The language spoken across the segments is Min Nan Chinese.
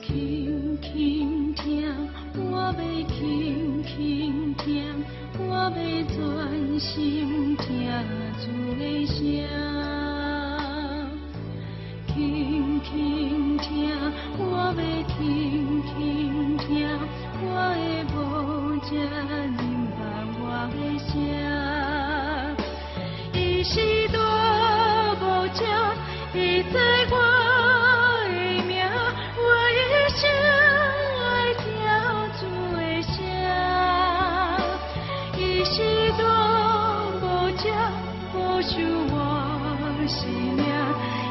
輕輕聽，我欲輕輕聽，我欲專心聽主的聲。輕輕聽，我欲輕輕聽，我的牧者認捌我的聲。伊是大牧者，伊知我的名，我一生愛聽主的聲。伊是大牧者，保守我性命，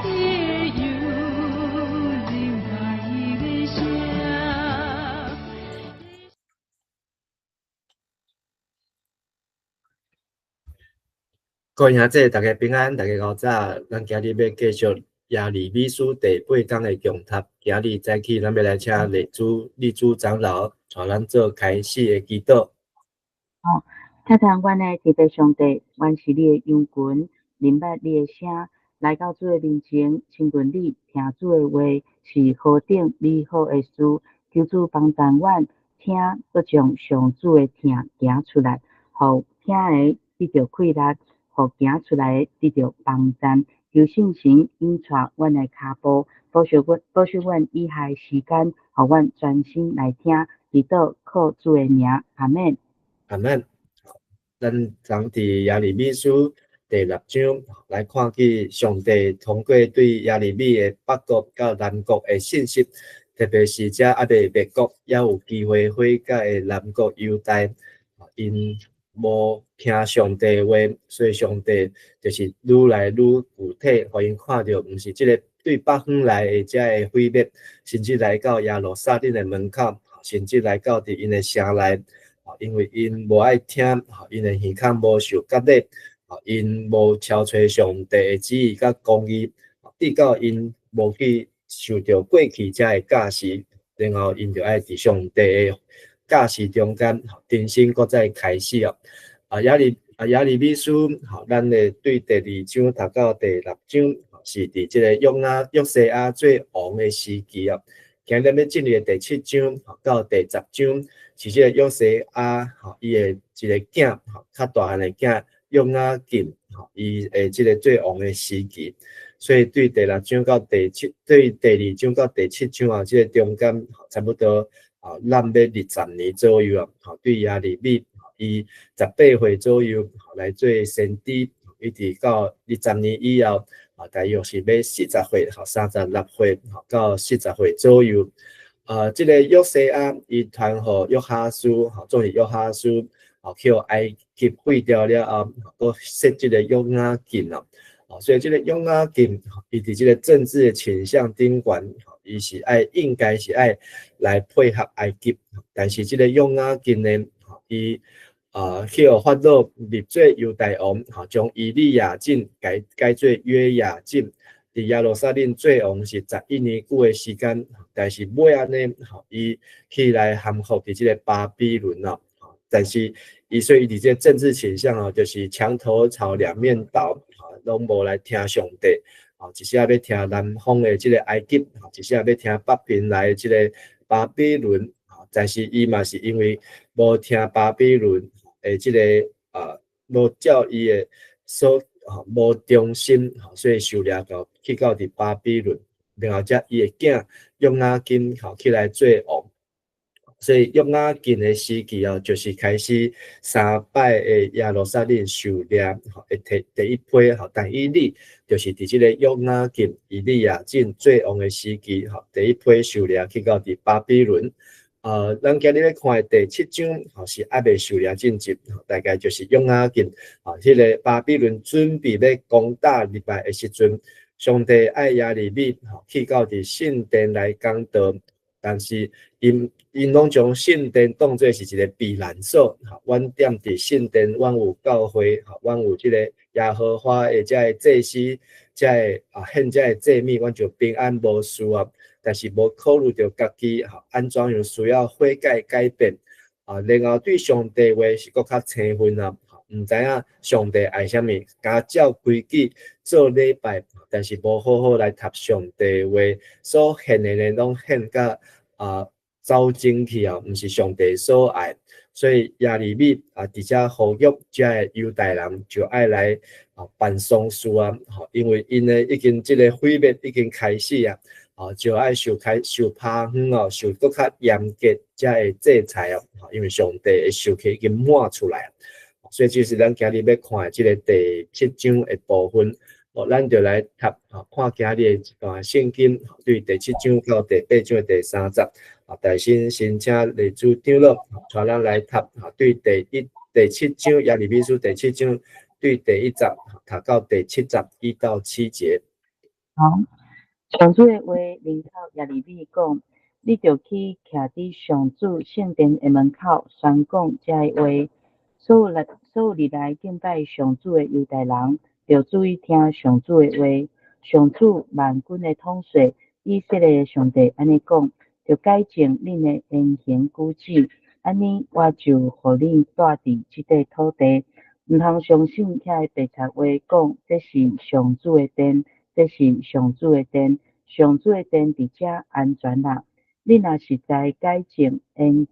伊的羊認捌伊的聲。各位兄弟，大家平安，大家午早。咱今日欲繼續耶利米書第八章的共讀。今日早起，咱欲來請麗珠長老帶咱做開始的祈禱。好，親愛阮的天父上帝，阮是你的羊群，認捌你的聲，來到主的面前，親近你，聽主的話，是何等美好的事。求主幫助阮聽，閣將上主的疼行出來，予聽的得著氣力，予行出來的得著幫助。求聖神引帶阮的跤步，保守阮以下的時間，予阮專心來聽，祈禱靠主的名，阿們。阿們。咱昨佇耶利米書第六章來看見上帝通過對耶利米的北國佮南國的信息，特別是遮猶未滅國，猶有機會悔改的南國猶大，𪜶無聽上帝話，所以上帝就是愈來愈具體，予𪜶看著，毋是這个對北方來的遮个毀滅，甚至來到耶路撒冷的門口，甚至來到佇𪜶的城內，因為𪜶無愛聽，𪜶的耳孔無受割禮，𪜶無超揣上帝的旨意佮公義，直到𪜶無去受著過去遮个教示，然後𪜶就愛佇上帝的教示中間，重新閣再開始哦。耶利米書，咱的對第二章讀到第六章，是佇這個約西亞做王的時期哦。今日欲進入第七章到第十章，是這個約西亞，伊的一个囝，較大漢的囝約雅敬，伊的這个做王的時期。所以對第六章到第七，對第二章到第七章啊，這个中間差不多咱欲20年左右啊，對耶利米，伊18歲左右來做先知，一直到20年以後，大約是欲40歲，36歲到40歲左右。這个約西亞伊傳予約哈斯，總是約哈斯，去予埃及廢掉了後，閣設這个約雅敬哦。所以這个約雅敬，伊佇這个政治的傾向頂懸，伊是愛應該是愛來配合埃及，但是這个約雅敬呢，伊去予法老立做猶大王，將以利亞敬改做約雅敬，佇耶路撒冷做王是11年久的時間，但是尾仔呢，伊去來降服佇這个巴比倫哦，但是伊所以伊佇這个政治傾向哦，就是牆頭草兩面倒，攏無來聽上帝，一時仔欲聽南方的這个埃及，一時仔欲聽北邊來的這个巴比倫，但是伊嘛是因為無聽巴比倫的這个無照伊的所，無忠心，所以受掠到去到佇巴比倫，然後才伊的囝約雅敬，起來做王。所以約雅敬的時期哦，就是開始三擺的耶路撒冷受掠，的第一批，但以理就是佇這个約雅敬、以利亞敬做王的時期，第一批受掠去到佇巴比倫。咱今日欲看的第七章，是猶未受掠進前，大概就是約雅敬，彼个巴比倫準備欲攻打入來的時陣，上帝愛耶利米，去到佇聖殿來講道，但是𪜶攏將聖殿當做是一个避難所，阮踮佇聖殿，阮有教會，阮有這個耶和華的這个祭司，這个獻這个祭物，阮就平安無事啊。但是無考慮著家己，按怎樣需要悔改改變，然後對上帝話是閣較青分啊，毋知影上帝愛啥物，敢照規矩做禮拜，但是無好好來讀上帝話，所獻的呢，攏獻甲啊走精去啊，毋是上帝所愛，所以耶利米啊，佇遮呼籲遮个猶大人就愛來啊辦喪事啊，吼，因為𪜶呢已經這個毀滅已經開始啊，哦，就愛受開受拍遠哦，受閣較嚴格遮个制裁哦，因為上帝的受氣已經滿出來，所以這是咱今日欲看的這个第七章的部分。哦，咱就來讀，看今日的一段聖經，對第七章到第八章的第三節。啊，大先先請麗珠長老帶咱來讀，對第一第七章耶利米書第七章對第一節讀到第七節1到7節。好，上主的話臨到耶利米講，你著去徛佇上主聖殿的門口，宣講這个話。所有入來敬拜上主的猶大人，著注意聽上主的話。上主萬軍的統帥以色列的上帝按呢講：著改正恁的言行舉止，按呢我就予恁住佇這塊土地。毋通相信遐个白賊話，講這是上主的殿，這是上主的殿，上主的殿佇遮安全啦。恁若實在改正言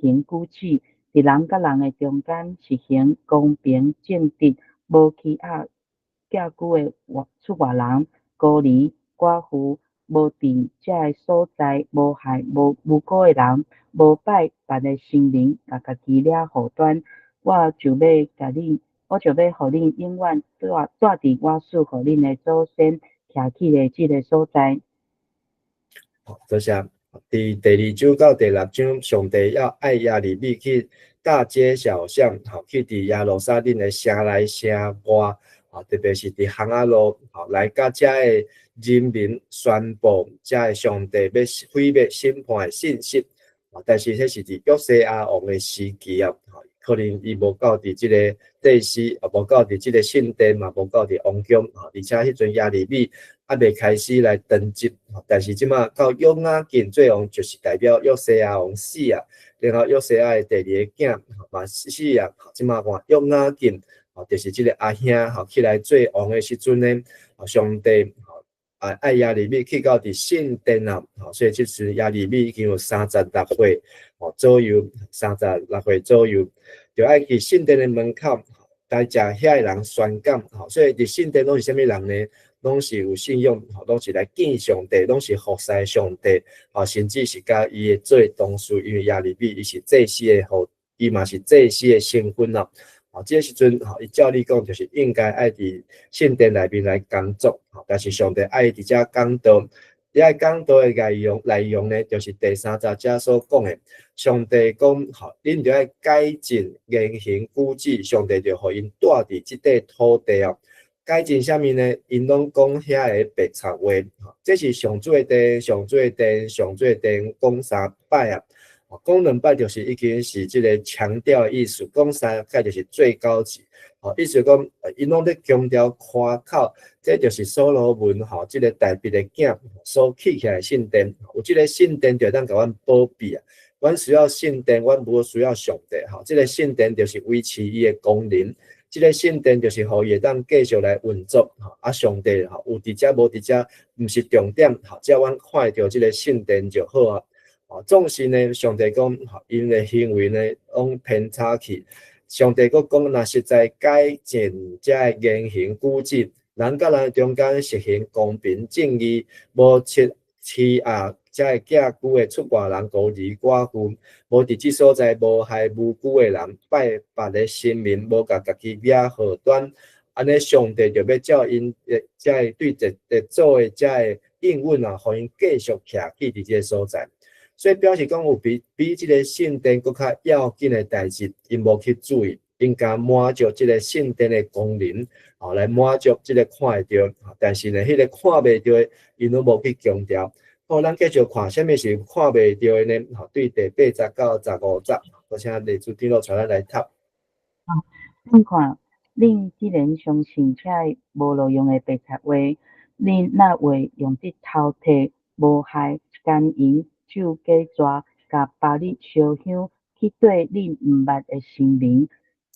行舉止，佇人佮人的中間實行公平正直，無欺壓寄居的出外人、孤兒、寡婦，無佇這个所在無害無無辜的人，無拜別个神明，共家己惹禍端，我就欲予恁永遠住佇我賜予恁的祖先徛起的這个所在。好，多謝。佇第二章到第六章，上帝要愛耶利米去大街小巷，吼，去佇耶路撒冷的城內城外，吼，特別是佇巷仔路，吼，來佮遮个人民宣布遮个上帝欲毀滅審判的信息。但是彼是佇約西亞王的時期啊，可能伊無到佇這个祭司，也無到佇這个聖殿，嘛無到佇王宮，而且彼陣耶利米猶未開始來當職，但是這馬到約雅敬做王，就是代表約西亞王死啊，然後約西亞的第二個囝嘛死啊，這馬換約雅敬，就是這个阿兄，吼，起來做王的時陣呢，上帝啊愛耶利米去到佇聖殿啊，所以這時耶利米已經有36歲，左右，三十六歲左右，就愛去聖殿的門口來食遐个人宣講，所以佇聖殿攏是啥物人呢？攏是有信仰，攏是來見上帝，攏是服侍上帝，甚至是佮伊的做同事，因為耶利米伊是祭司的後，伊嘛是祭司的身份咯。這个時陣，伊照理講就是應該愛佇聖殿內面來工作，但是上帝愛伊佇遮講道，伊愛講道的內容呢，就是第三節遮所講的，上帝講，吼，恁著愛改進言行舉止，上帝就予𪜶住佇這塊土地哦。改進啥物呢？𪜶攏講遐个白賊話，這是上主的殿，上主的殿，上主的殿，講三擺啊。講兩擺就是已經是這个強調的意思，講三擺就是最高級。意思講，𪜶攏咧強調誇口，這就是所羅門吼，這个大衛的囝所起起來聖殿，有這个聖殿就會當共阮保庇啊。阮需要聖殿，阮無需要上帝吼。這个聖殿就是維持伊的功能，這个聖殿就是予伊會當繼續來運作。啊，上帝吼有佇遮無佇遮，毋是重點，吼，只要阮看會著這个聖殿就好啊。總是呢，上帝講，𪜶的行為呢，攏偏差去。上帝閣講，若實在改進遮个言行舉止，人佮人中間實行公平正義，無欺壓遮个寄居的出外人、孤兒寡婦，無佇這所在無害無辜的人，拜別个神明，無共家己惹禍端，按呢，上帝就欲照𪜶遮个對列祖的遮个應允啊，予𪜶繼續徛起佇這个所在。所以表示講有比這个聖殿閣較要緊的代誌，𪜶無去注意，𪜶共滿足這个聖殿的功能，來滿足這個看會著，但是呢，彼个看袂著的，𪜶攏無去強調。好，咱繼續看，啥物是看袂著的呢？對第八節到15節，我請麗珠長老帶咱來讀。好，恁看，恁既然相信遮个無路用的白賊話，恁哪會用得偷提、無害、奸淫、酒假蛇，共巴力燒香去對恁毋捌的神明，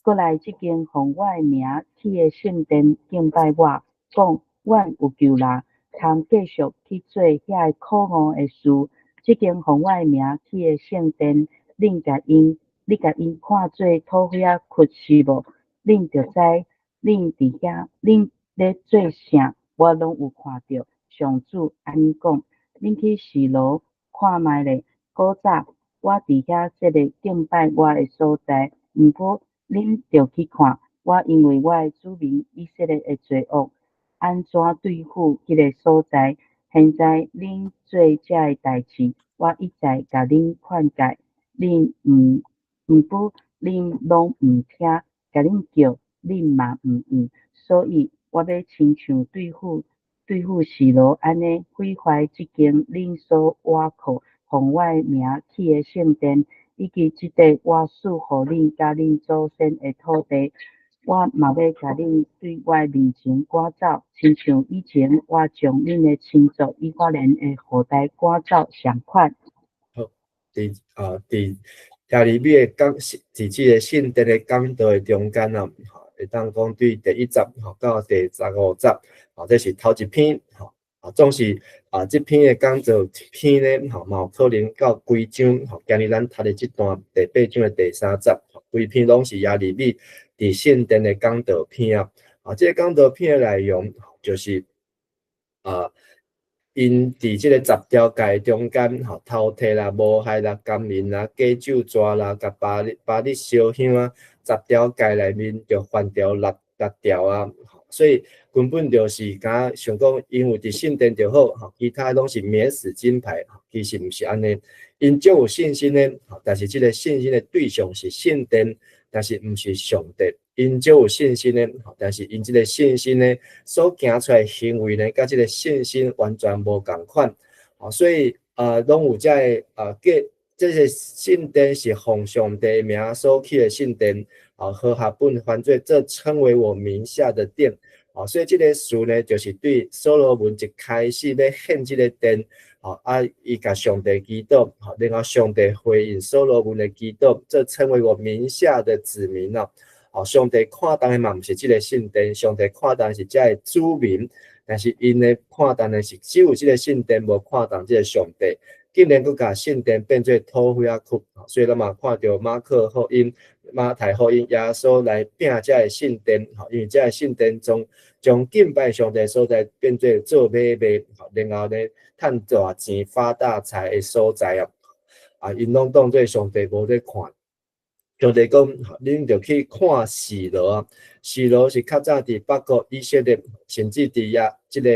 閣來這間奉我的名起的聖殿敬拜我，講阮有救啦，通繼續去做遐个可惡的事，這間奉我的名起的聖殿，你共𪜶看做土匪仔窟是無？恁著知，恁佇遐，恁咧做啥，我攏有看著。上主按呢講，恁去示羅看覓咧。古早我佇遐設立敬拜我的所在，毋過恁著去看，我因為我的子民以色列的罪惡，按怎對付彼个所在。現在恁做這个代誌，我一再共恁勸誡，毋過恁攏毋聽，共恁叫，恁嘛毋應。所以我欲親像對付示羅按呢毀壞這間恁所倚靠奉我的名起的聖殿，以及這塊我賜予恁佮恁祖先的土地。我嘛欲共恁對我面前趕走，親像以前我將恁的親族以法蓮的後代趕走仝款。好，佇耶利米的講，佇這个聖殿的講道的中間啊，會當講對第1節吼到第15節，吼，這是頭一篇，吼，總是這篇的講道篇呢，吼，嘛有可能到規章，吼，今日咱讀的這段第8章的第3節，規篇攏是耶利米佇聖殿的講道篇啊，這个講道篇的內容就是𪜶佇這个十條誡中間，吼，偷提啦、謀害啦、姦淫啦、假咒詛啦、共巴力燒香啊，十條誡內面就犯著六條啊，所以根本就是敢想講，𪜶有佇聖殿就好，吼，其他攏是免死金牌，其實毋是按呢。𪜶足有信心的，但是這个信心的對象是聖殿，但是毋是上帝。𪜶足有信心的，但是𪜶這个信心呢，所行出來行為呢，佮這个信心完全無仝款。所以攏有這个這个聖殿是奉上帝名所起的聖殿，和合本翻做這稱為我名下的殿。所以這个詞呢，就是對所羅門一開始欲獻這个殿，伊共上帝祈禱，然後上帝回應所羅門的祈禱，這稱為我名下的子民啊。上帝看重的嘛毋是這个聖殿，上帝看重是這个子民，但是𪜶呢看重的是只有這个聖殿，無看重這个上帝，竟然閣共聖殿變做土匪仔窟，所以咱嘛看著馬可福音、馬太福音，耶穌來摒這个聖殿，因為這个聖殿中將敬拜上帝所在變做做買賣，然後呢趁大錢發大財的所在啊，𪜶攏當做上帝無咧看。上帝講，恁著去看示羅啊，示羅是較早佇北國以色列，甚至佇遐這个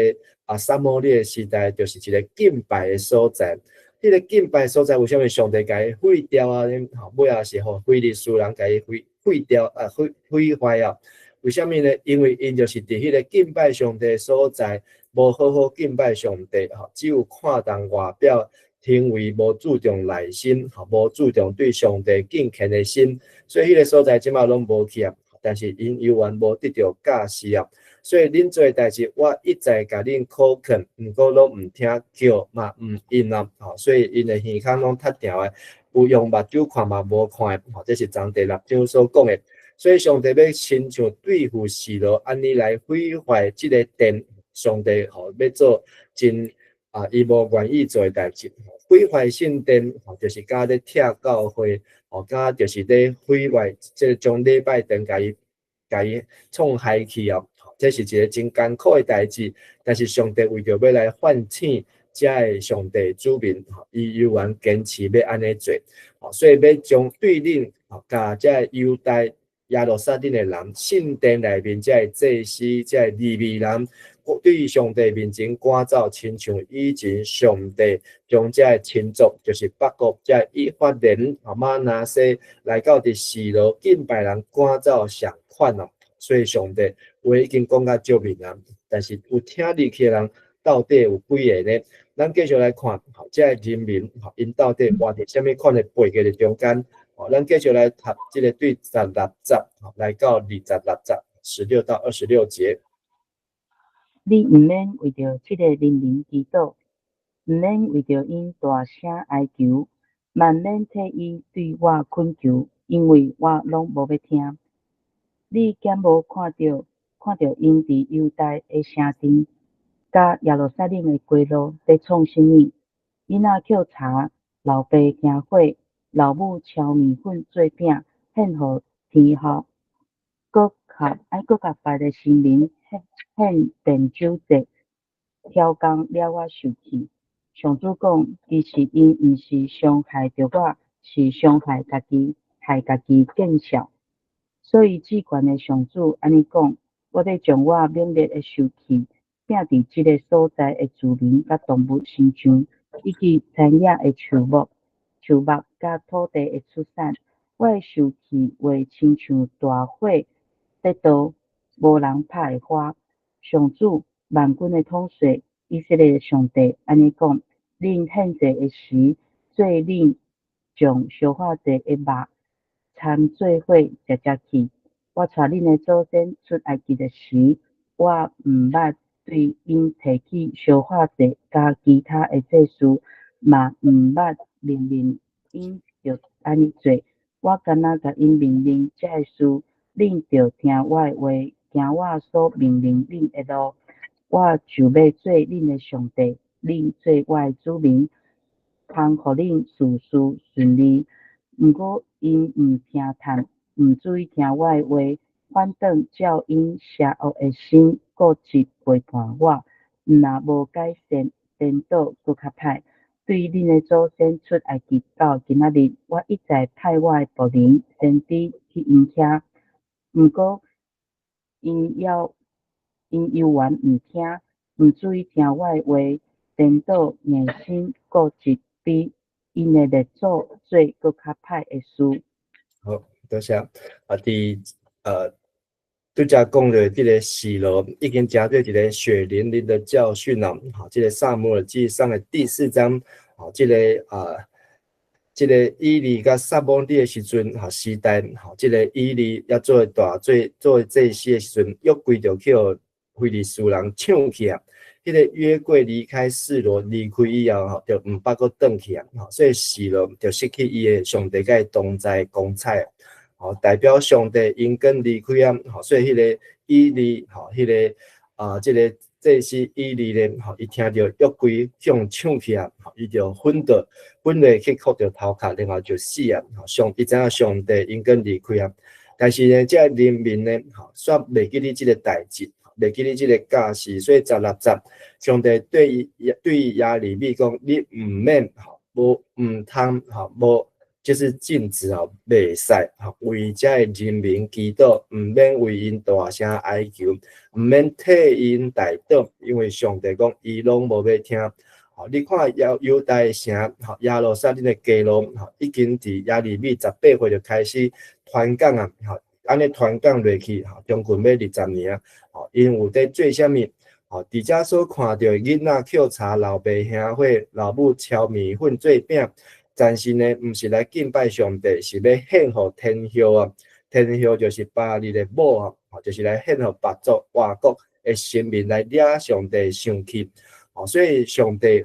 撒母耳的時代，就是一個敬拜的所在。彼个敬拜所在，為啥物上帝共伊毀掉啊？吼，尾仔是予非利士人共伊毀掉啊，毀壞啊？為啥物呢？因為𪜶就是佇彼个敬拜上帝的所在，無好好敬拜上帝，吼，只有看重外表。行為無注重內心，吼，無注重對上帝敬虔的心，所以彼个所在這馬攏無去啊。但是𪜶猶原無得著教示啊。所以恁做的代誌，我一再共恁苦勸，毋過攏毋聽，叫嘛毋應啊。吼，所以𪜶的耳孔攏窒定的，有用目睭看嘛無看的，吼，這是從第6章所講的。所以上帝欲親像對付示羅按呢來毀壞這个殿，上帝吼欲做真伊無願意做的代誌。毀壞聖殿，吼，就是敢咧拆教會，吼，敢就是咧毀壞，這个將禮拜堂共伊創害去啊！這是一个真艱苦的代誌，但是上帝為著欲來喚醒遮个上帝子民，伊猶原堅持欲按呢做，所以欲將對恁，共遮个猶大耶路撒冷的人，聖殿內面遮个祭司、遮个利未人，對上帝面前趕走，親像以前上帝將遮个親族，就是北國遮个以法蓮、瑪拿西來到佇示羅敬拜人趕走仝款哦。所以上帝話已經講甲足明啊，但是有聽入去的人到底有幾个呢？咱繼續來看，遮个人民，𪜶到底活佇啥物款的背格的中間？咱繼續來讀這个對16節來到26節，16到26節。你毋免為著這个人民祈禱，毋免為著𪜶大聲哀求，嘛毋免替伊對我懇求，因為我攏無欲聽。你敢無看著𪜶佇猶大的城鎮，佮耶路撒冷的街路佇創啥物？囡仔抾柴，老爸生火，老母敲麵粉做餅，獻予天后，閣佮愛閣佮別个神明獻奠酒祭，超工惹我受氣。上主講，其實𪜶毋是傷害著我，是傷害家己，害家己見笑。所以至懸的上主按呢講：我欲將我猛烈的受氣，摒佇這个所在的住民佮動物身上，以及田野的樹木佮土地的出產。我的受氣會親像大火咧著，無人拍會花。上主萬軍的統帥以色列的上帝按呢講：恁獻祭的時，做恁將燒化祭的肉摻做伙食食去。我帶恁的祖先出埃及的時，我毋捌對𪜶提起燒化祭佮其他的祭事，嘛毋捌命令𪜶著按呢做。我敢若共𪜶命令這个事，恁著聽我的話，行我所命令恁的路，我就欲做恁的上帝，恁做我的子民，通予恁事事順利。毋過𪜶毋聽嘆，毋注意聽我的話，反轉照𪜶邪惡的心固執背叛我，毋若無改善，顛倒閣較歹。對恁的祖先出埃及到今仔日，我一再派我的僕人先知去𪜶遐，毋過𪜶猶原毋聽，毋注意聽我的話，顛倒硬心固執，比𪜶的列祖做閣較歹的事。好，多謝。啊，佇拄才講著這个示羅已經成做一个血淋淋的教訓啦。吼，這个撒母耳記上的第四章，吼，這个以利佮撒母耳的時陣，吼時代，吼，這个以利猶做大做做祭司的時陣，約櫃就去予非利士人搶去啊。彼个約櫃離開示羅離開以後，吼，就毋捌閣轉去啊。吼，所以示羅就失去伊的上帝佮伊同在光彩。吼，代表上帝應允離開啊，吼，所以彼个以利，吼，彼个啊，這个祭司以利咧，吼，伊聽著約櫃予搶去啊，吼，伊就昏倒，昏落去磕著頭殼，然後就死啊。吼，伊知影上帝應允離開啊，但是呢，這个人民呢，吼，煞袂記得這个代誌，袂記得這个教示，所以16節，上帝對耶利米講：你毋免，吼，無毋通，吼，無。就是禁止吼，袂使吼為這个人民祈禱，毋免為𪜶大聲哀求，毋免替𪜶代禱，因為上帝講伊攏無欲聽。吼，你看猶大城，吼耶路撒冷的街路，吼已經佇耶利米18歲就開始傳講啊，吼按呢傳講落去，吼將近欲20年啊，吼𪜶有佇做啥物？吼，佇遮所看著的囡仔抾柴，老爸生火，老母敲麵粉做餅。但是呢，毋是來敬拜上帝，是欲獻予天后啊！天后就是巴力的某啊，就是來獻予別族外國的神明來惹上帝生氣。哦，所以上帝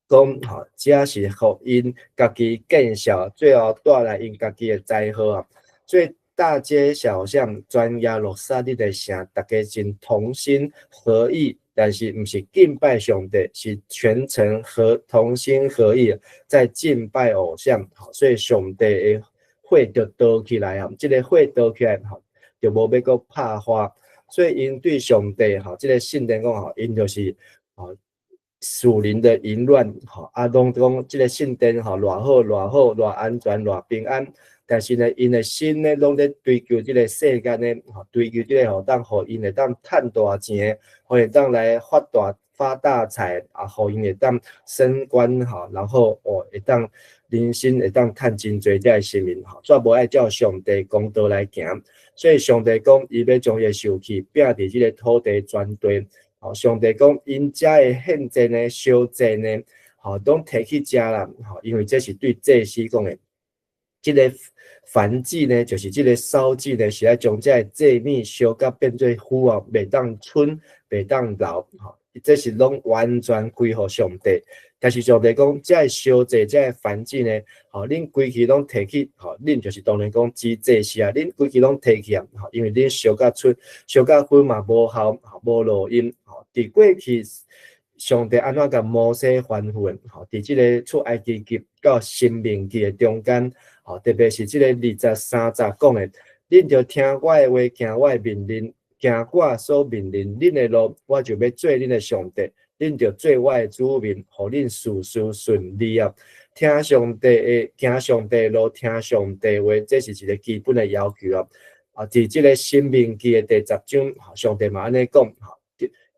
講，吼，這是予𪜶家己見笑，最後帶來𪜶家己的災禍啊！所以大街小巷，全耶路撒冷的城，逐家真同心合意。但是毋是敬拜上帝，是全城和同心合意在敬拜偶像，所以上帝的火就燒起來啊！這个火燒起來，吼，就無欲閣拍化。所以𪜶對上帝，吼，這个聖殿講，吼，𪜶就是吼屬靈的淫亂，吼，啊，攏講這个聖殿，吼，偌好偌好偌安全偌平安。但是呢，𪜶的心呢，攏咧追求這个世間的，吼，追求這个予當予𪜶會當趁大錢，予會當來發大財，啊，予𪜶會當升官，吼，然後哦，會當人生會當趁真濟這个生命，吼，煞無愛照上帝公道來行，所以上帝講，伊欲將伊的受氣摒佇這个土地全地，吼，上帝講，𪜶遮的獻祭呢、燒祭呢，吼，攏提去食啦，吼，因為這是對祭司講的。這个燔祭呢，就是這个燒祭呢，是愛將這个祭物燒甲變做灰啊，袂當存，袂當留，吼，這是攏完全歸予上帝。但是上帝講，這个燒祭、這个燔祭呢，吼，恁規氣攏提去，吼，恁就是當然講指祭司啊，恁規氣攏提去啊，吼，因為恁燒甲出，燒甲灰嘛無效，無路用，吼，佇過去。上帝按怎共摩西吩咐的，吼，佇這个出埃及記到申命記的中間，吼，特別是這个23節講的，恁著聽我的話，行我的命令，行我所命令恁的路，我就欲做恁的上帝，恁著做我的子民，予恁事事順利啊！聽上帝的，行上帝的路，聽上帝話，這是一个基本的要求啊！啊，佇這个申命記的第10章，上帝嘛按呢講，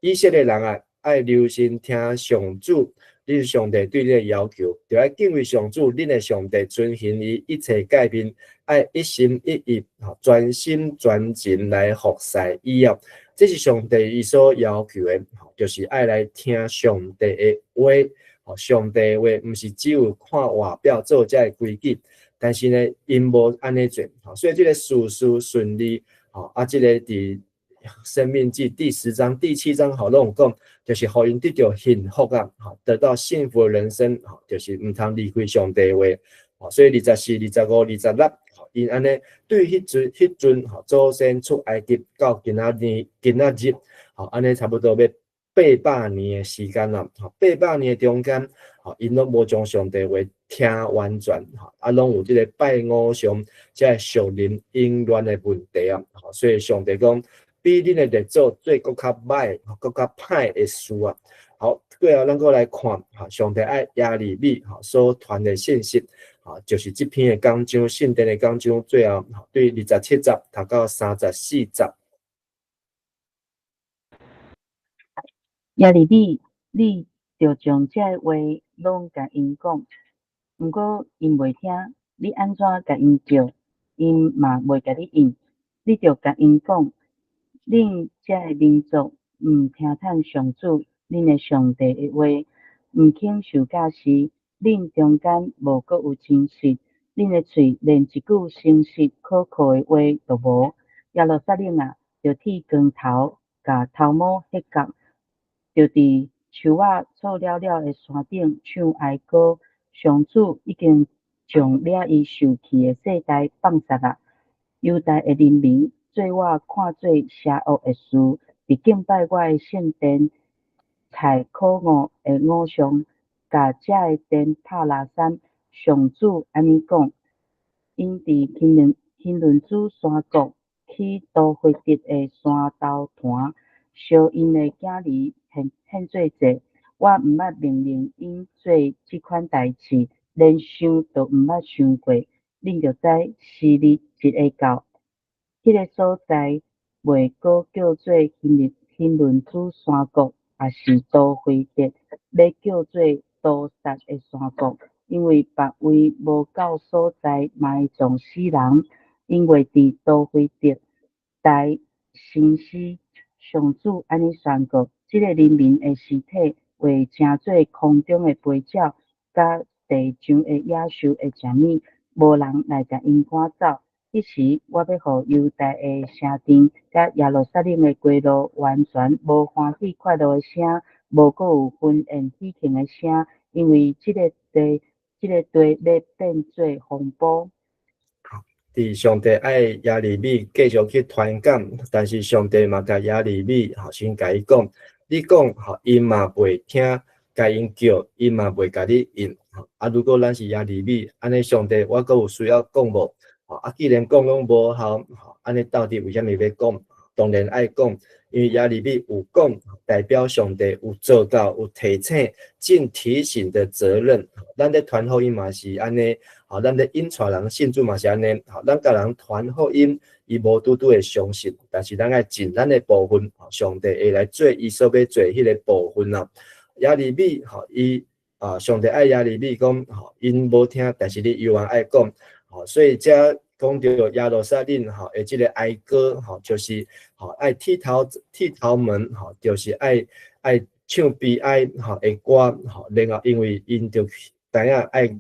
以色列人啊，愛留心聽上主，恁上帝對你的要求，著愛敬畏上主，恁的上帝，遵行伊一切誡命，愛一心一意，全心全情來服侍伊啊！這是上帝伊所要求的，就是愛來聽上帝的話。上帝的話毋是只有看外表做這个規矩，但是呢，𪜶無按呢做，所以這个事事順利，啊，這个佇申命記第10章、第7章，吼，攏有講，就是予𪜶得著幸福啊，得到幸福的人生，就是毋通離開上帝的話，所以24、25、26，𪜶按呢對彼陣，吼，祖先出埃及到今仔日，今仔日，吼，按呢差不多欲800年的時間啦，吼，八百年的中間，吼，𪜶攏無將上帝話聽完全，吼，啊，攏有這个拜偶像，這个屬靈淫亂的問題啊，所以上帝講，比恁的列祖做閣較歹、閣較歹的事啊。好，過後咱閣來看，上帝愛耶利米所傳的信息，就是這篇的講章，聖殿的講章，最後對27節讀到34節。耶利米，你著將這話攏共𪜶講，毋過𪜶袂聽，你按怎共𪜶叫，𪜶嘛袂共你應。你著共𪜶講，恁這个民族毋聽趁上主恁的上帝的話，毋肯受教示，恁中間無閣有真實，恁的喙連一句誠實可靠的話都無。耶路撒冷啊，著剃光頭，共頭毛彼角，著佇樹仔錯了了的山頂唱哀歌。上主已經將掠伊受氣的世代放殺啊！猶大的人民做我看做邪惡的事，佇敬拜我的聖殿，採可惡的偶像，共這个殿拍垃圾。上主按呢講：𪜶佇欣嫩子山谷起多菲特的山頭壇，燒𪜶的囝兒獻做祭。我毋捌命令𪜶做這款代誌，連想都毋捌想過。恁著知時日一會到，彼个所在袂閣叫做欣嫩子山谷，抑是多菲特，欲叫做屠殺的山谷，因為別位無夠所在埋葬死人，𪜶會佇多菲特待身屍。上主按呢宣告：這个人民的屍體會成做空中的飛鳥，佮地上的野獸的食物，無人來共𪜶趕走。彼時，我欲予猶大的城鎮佮耶路撒冷的街路完全無歡喜快樂的聲，無閣有婚宴喜慶的聲，因為這个地欲變做荒埔。佇上帝愛耶利米繼續去傳講，但是上帝嘛共耶利米吼先共伊講，你講吼，𪜶嘛袂聽，共𪜶叫，𪜶嘛袂共你應。啊，如果咱是耶利米，按呢上帝，我閣有需要講無？啊，既然講攏無效，按呢到底為啥物欲講？當然愛講，因為耶利米有講，代表上帝有做到，有提醒、盡提醒的責任。咱咧傳福音嘛是按呢，吼，咱咧引帶人信主嘛是按呢，吼，咱共人傳福音，伊無拄拄會相信，但是咱愛盡咱的部分，上帝會來做伊所欲做彼个部分啊。耶利米，吼，伊啊，上帝愛耶利米講，吼，𪜶無聽，但是你猶原愛講，吼，所以遮講著耶路撒冷吼的這个哀歌，吼，就是吼愛剃頭門，吼，就是愛唱悲哀吼的歌，吼，然後因為𪜶就知影愛去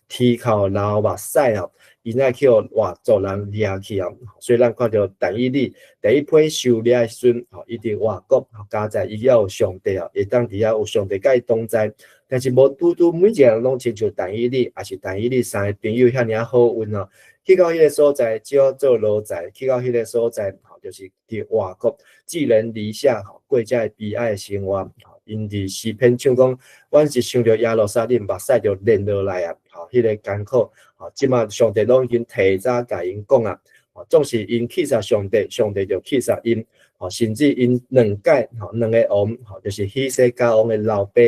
啼哭流目屎吼，𪜶愛去予外族人掠去啊，所以咱看著但以理第一批受掠的時陣，吼，伊佇外國，佳哉伊猶有上帝啊，會當佇遐有上帝佮伊同在，但是無拄拄每一個人攏親像但以理，抑是但以理三个朋友遐爾仔好運哦。去到彼个所在，只好做奴才；去到彼个所在，吼，就是佇外國寄人籬下，吼，過遮个悲哀的生活。𪜶佇詩篇唱講，阮是想著耶路撒冷，目屎就連落來啊！吼，彼个艱苦，吼，這馬上帝攏已經提早共𪜶講啊！吼，總是𪜶棄殺上帝，上帝就棄殺𪜶。吼，甚至𪜶兩屆，吼，兩个王，吼，就是希西家王的老爸，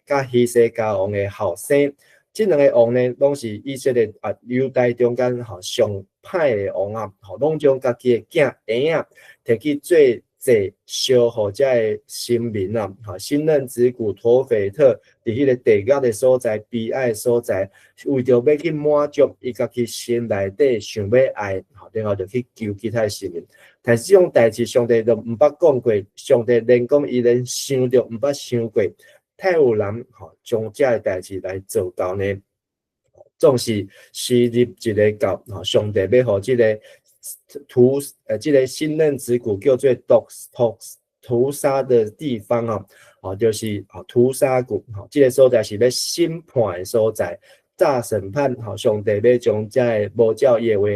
佮希西家王的後生。這兩个王呢，攏是以色列啊猶大中間吼上歹的王啊，吼，攏將家己的囝嬰仔提去做祭燒予遮个神明啊，吼，欣嫩子谷陀斐特佇彼个地獄的所在、悲哀的所在，為著欲去滿足伊家己心內底想欲愛，吼，然後就去求其他的神明。但是這種代誌，上帝都毋捌講過，上帝連講伊連想著毋捌想過。太有人吼將這个代誌來做到呢？總是施入一个教，吼，上帝欲予這个屠這个欣嫩子谷叫做毒屠屠殺的地方哦，吼，就是吼屠殺谷，吼，這个所在是欲審判的所在，大審判，吼，上帝欲將這个無照耶和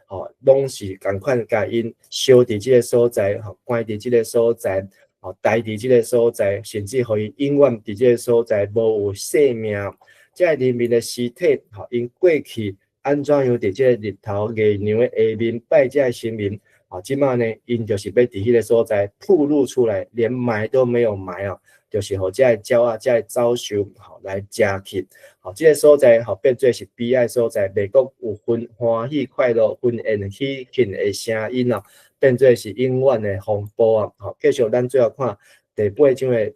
華，吼，攏是仝款共𪜶燒佇這个所在，吼，關佇這个所在。吼，待佇這个所在，甚至予伊永遠佇這个所在無有性命。這个人民的屍體，吼，𪜶過去按怎樣佇這个日頭月娘的下面拜這个神明，吼，這馬呢，𪜶就是欲佇彼个所在暴露出來，連埋都沒有埋哦，就是予這个鳥仔、這个走獸，吼來食去。吼，這个所在吼變做是悲哀所在，袂閣有歡歡喜快樂、婚宴喜慶的聲音哦。變做是永遠的風暴啊！吼，繼續咱最後看第八章的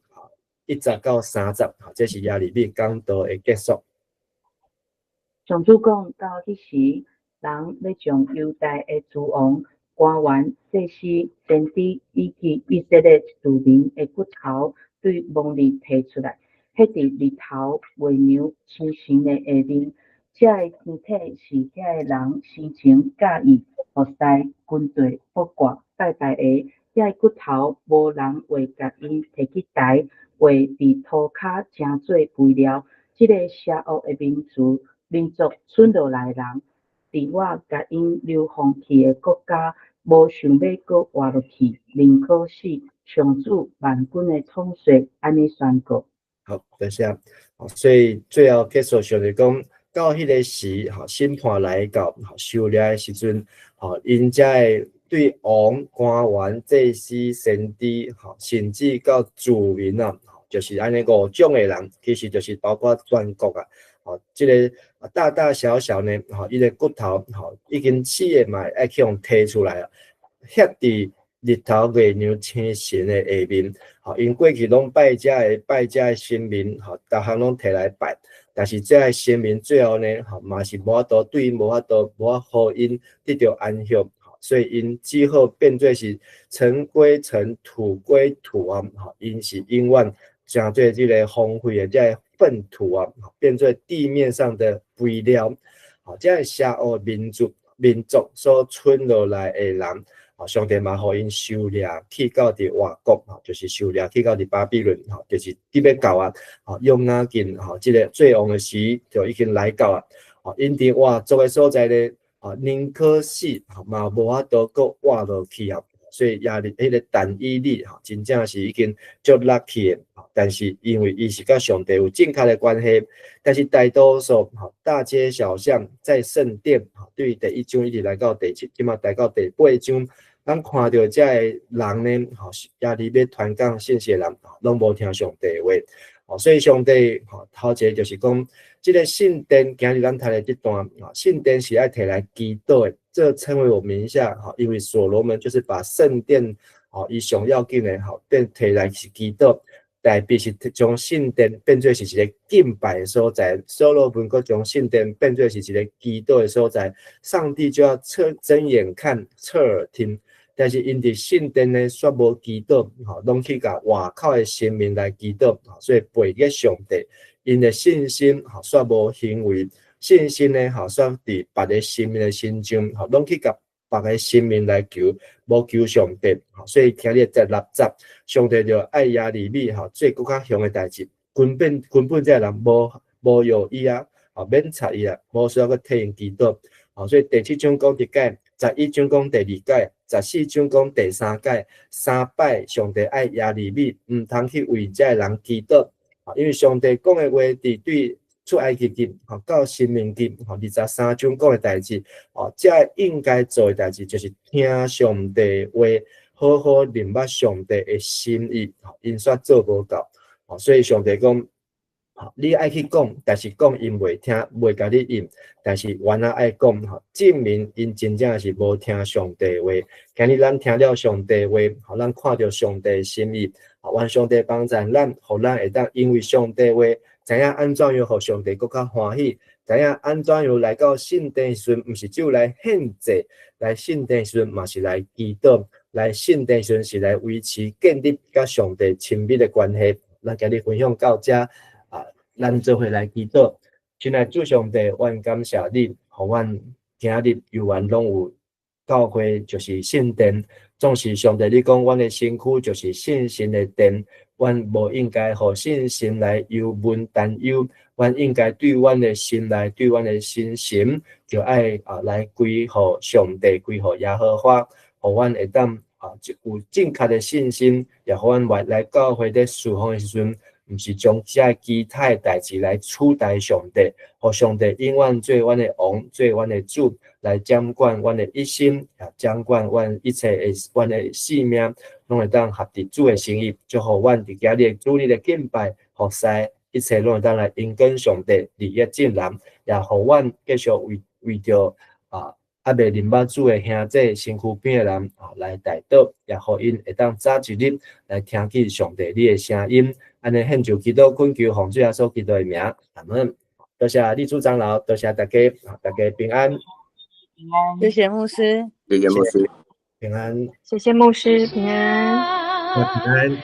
1節到3節，吼，這是耶利米講道的結束。上主講到彼時，人欲將猶大的諸王、官員、祭司、先知以及以色列子民的骨頭對墓裡提出來，彼佇日頭、月娘、星辰的下面。這个屍體是遐个人生前佮意服侍、跟綴、卜卦、拜拜的，遐个骨頭無人會共𪜶提去抬，會佇塗跤成做肥料。這个邪惡的民族民族剩落來的人，佇我共𪜶流放去的國家，無想欲閣活落去，寧可死。上主萬軍的統帥按呢宣告。好，多謝。所以最後結束就是講，到彼个時，吼，審判來到，吼，收掠的時陣，吼，𪜶才會對王、官員、祭司、先知，吼，甚至到子民啊，就是按呢五種的人，其實就是包括全國啊，吼，這个大大小小呢，吼，伊个骨頭，吼，已經死的嘛，愛去予提出來啊，歇佇日頭、月娘、星辰的下面，吼，𪜶過去攏拜遮个拜遮个神明，吼，逐項攏提來拜。但是這个神明最後呢，吼嘛是無法度對𪜶無法度無法予𪜶得著安息，所以𪜶只好變做是塵歸塵，土歸土啊，吼，𪜶是永遠成做這个荒廢的這个糞土啊，變做地面上的肥料，吼，這个邪惡民族所剩落來的人，上帝嘛，予𪜶收掠去到佇外國，吼，就是收掠去到佇巴比倫，吼，就是佇欲到啊，吼，約雅斤，吼，這个做王的時就已經來到啊，吼，𪜶佇活族的所在咧，吼，寧可死，吼，嘛無法度閣活落去啊，所以耶利彼个但以理，吼，真正是已經足 lucky 的，但是因為伊是佮上帝有正確的關係，但是大多數，吼，大街小巷在聖殿，吼，對第一章一直來到第七，這馬來到第八章。咱看著遮個人呢，吼，耶利米傳講信息的人，攏無聽上帝話，吼，所以上帝，吼，頭一个就是講，這个聖殿，今日咱讀的這段，聖殿是愛提來祈禱的，這稱為我名下，吼，因為所羅門就是把聖殿，吼，伊上要緊的，吼，變提來是祈禱，特別是將聖殿變做是一个敬拜的所在，所羅門閣將聖殿變做是一个祈禱的所在，上帝就要側睜眼看，側耳聽。但是𪜶佇聖殿呢，煞無祈禱，吼，攏去共外口的神明來祈禱，所以背逆上帝。𪜶的信心，吼，煞無行為，信心呢，吼，煞佇別个神明的身上，吼，攏去共別个神明來求，無求上帝，所以今日第六節，上帝就愛耶利米，吼，做閣較兇的代誌。根本根本這个人無無藥醫啊，啊免插伊啊，無需要閣替𪜶祈禱。啊，所以第七章講一擺，11章講第二擺，14章講第三擺，三擺上帝愛耶利米毋通去為這个人祈禱，啊，因為上帝講的話佇對出埃及記，吼到申命記，吼23章講的代誌，哦，這應該做的代誌就是聽上帝話，好好認捌上帝的心意，𪜶煞做無到，哦，所以上帝講，你愛去講，但是講𪜶袂聽，袂共你應，但是原來愛講，吼，證明𪜶真正是無聽上帝話。今日咱聽了上帝話，予咱看著上帝心意，願上帝幫助咱，予咱會當因為上帝話，知影按怎樣予上帝閣較歡喜，知影按怎樣來到聖殿時陣，毋是只有來獻祭，來聖殿時陣嘛是來祈禱，來聖殿時陣是來維持建立佮上帝親密的關係。咱今日分享到這。咱做伙來祈禱，親愛主上帝，阮感謝你，予阮今日猶原攏有教會，就是聖殿。總是上帝，你講阮的身軀就是聖神的殿，阮無應該予信心來憂悶擔憂，阮應該對阮的心內，對阮的身心，就愛啊來歸予上帝，歸予耶和華，予阮會當啊有正確的信心，也予阮來來教會咧事奉的時陣，毋是將這其他的代誌來取代上帝，予上帝永遠做阮的王，做阮的主，來掌管阮的一生，也掌管阮一切的阮的性命，攏會當合佇主的心意。祝福阮佇今日主日的敬拜服侍，一切攏會當來榮光上帝，利益眾人，也予阮繼續為為著啊，猶未認捌主的兄弟身軀邊的人啊來代禱，也予𪜶會當早一日來聽見上帝你的聲音。按呢獻上祈禱懇求奉主耶穌基督的名，阿門。多謝李主長老，多謝大家，大家平安。平安。謝謝牧師。謝謝牧師。平安。謝謝牧師，平安。平安。